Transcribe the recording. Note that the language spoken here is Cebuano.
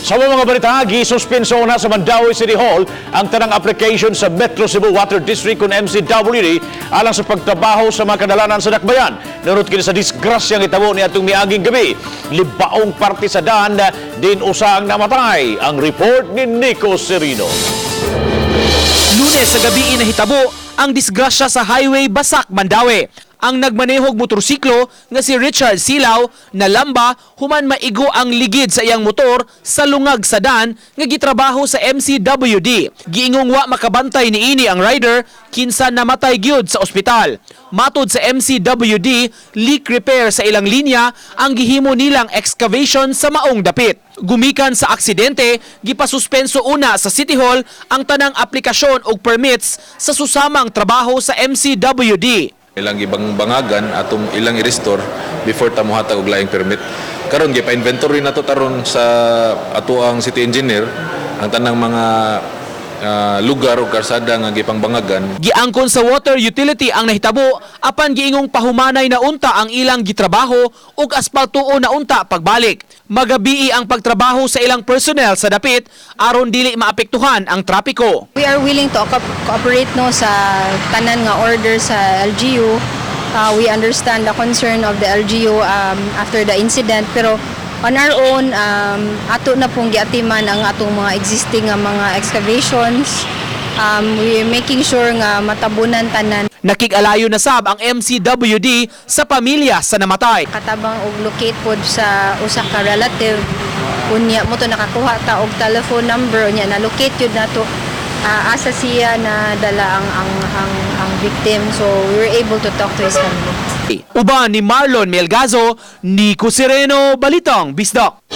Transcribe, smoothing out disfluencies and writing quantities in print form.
Sa mga balita, gisuspenso na sa Mandaue City Hall ang tanang application sa Metro Cebu Water District kung MCWD alang sa pagtrabaho sa mga kadalanan sa dakbayan. Nunot kini sa disgrasyang itabo ni atong miaging gabi. Libaong parte sa daan din usa ang namatay. Ang report ni Nico Serino. Lunes sa gabi nahitabo ang disgrasya sa Highway Basak, Mandaue. Ang nagmanehog motorsiklo nga si Richard Silaw nalamba human maigo ang ligid sa iyang motor sa lungag sa dan nga gitrabaho sa MCWD. Giingong wa makabantay niini ang rider, kinsa namatay gyud sa ospital. Matod sa MCWD, leak repair sa ilang linya ang gihimo nilang excavation sa maong dapit. Gumikan sa aksidente, gipasuspenso una sa City Hall ang tanang aplikasyon og permits sa susamang trabaho sa MCWD. Ilang ibang bangagan atong ilang i-restore before ta mohatag og laing permit. Karon gipa-inventory na to taron sa ato ang city engineer ang tanang mga lugar o karsada nga gipangbangagan. Giangkon sa water utility ang nahitabo, apan giingong pahumanay na unta ang ilang gitrabaho ug aspaltuo na unta pagbalik. Magabii ang pagtrabaho sa ilang personnel sa dapit aron dili maapektuhan ang trapiko. We are willing to cooperate, no, sa tanan nga order sa LGU. We understand the concern of the LGU after the incident, pero on our own, ato na pong giatiman ang atong mga existing nga mga excavations. We are making sure nga matabunan tanan. Nakig-alayo na sab ang MCWD sa pamilya sa namatay. Katabang og locate pod sa usa ka relative, unya mo to nakakuha ta og telephone number, unya na locate yun nato asa siya na dala ang victim, so we were able to talk to his family. Uban ni Marlon Melgazo, Nico Sereno, Balitang Bisdak.